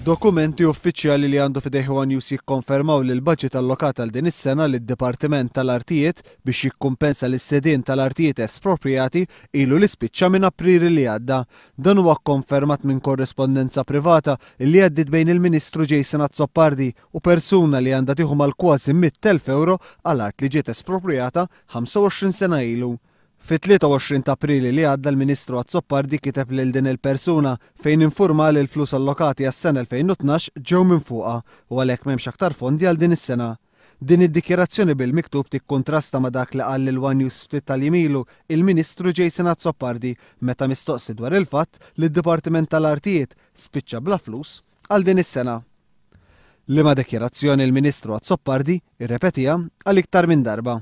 Dokumenti uffiċjali li għandu f'idejh One News jikkonfermaw li l-budget allokat għal din is-sena lid-Dipartiment tal-Artijiet biex jikkumpensa lis-sidien tal-artijiet esproprijati ilu li spiċċa minn April li għadda. Dan huwa kkonfermat minn korrispondenza privata li għaddiet bejn il-Ministru Jason Azzopardi u persuna li għandha tieħu mal-kważi 100,000 ewro għal art li ġiet esproprijata 25 sena ilu. Fit-23 ta' April li għadda l-Ministru Azzopardi kiteb lil din il-persuna fejn infurma li l-flus allokati għas-sena 2012 ġew minfuqa u għalhekk m'hemmx aktar fondi għal din is-sena. Din id-dikjarazzjoni bil-miktub tikkuntrasta ma' dak li qal lil one News ftit tal-jiem ilu il-Ministru Jason Azzopardi meta mistoqsi dwar il-fatt li d-Dipartiment tal-Artijiet spiċċa bla flus għal din is-sena. Liema dikjarazzjoni l-Ministru Azzopardi rrepetiha għal iktar minn darba.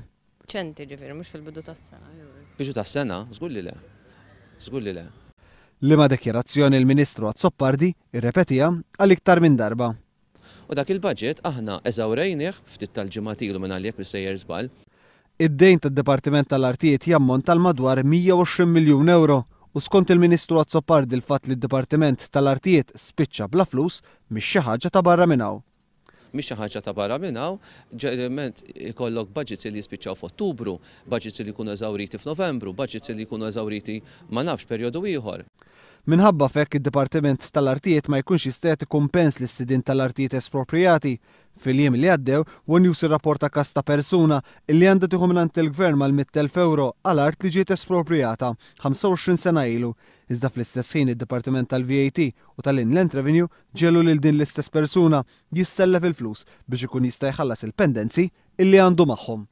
Ċenti ġifieri mhux fil-bidu tas-sena. Bidu tas-sena? Żgur li le. Żgur li le. Liema dikjarazzjoni l-Ministru Azzopardi rrepetiha għal iktar minn darba. U dak il-budget aħna eżawrejnih ftit tal-ġimgħat ilu minn għalih jekk mhux sejjer żball. Id-dejn tad-Dipartiment tal-Artijiet jammonta għal madwar 120 miljun ewro u skont il-Ministru Azzopardi l-fatt li d-Dipartiment tal-Artijiet spiċċa bla flus mhix xi ħaġa ta' barra minn hawn. Mhix xi ħaġa ta' barra minn hawn, ġeneralment ikollok budgets li jispiċċaw f'Ottubru, budgets li jkunu eżawriti f'Novembru, budgets li jkunu eżawriti ma nafx perjodu ieħor. Minħabba f'hekk id-Dipartiment tal-Artijiet ma jkunx jista' jagħti kumpens lis-sidien tal-artijiet esproprijati. Fil-jiem li għaddew, one News irrapporta każ ta' persuna illi għandha tieħu mingħand il-Gvern mal-100,000 ewro għal art li ġiet esproprijata 25 sena ilu. Iżda fl-istess ħin id-Dipartiment tal-VAT u tal-Inland Revenue ġegħlu lil din l-istess persuna jissellef il-flus biex ikun jista' jħallas il-pendenzi illi għandu magħhom.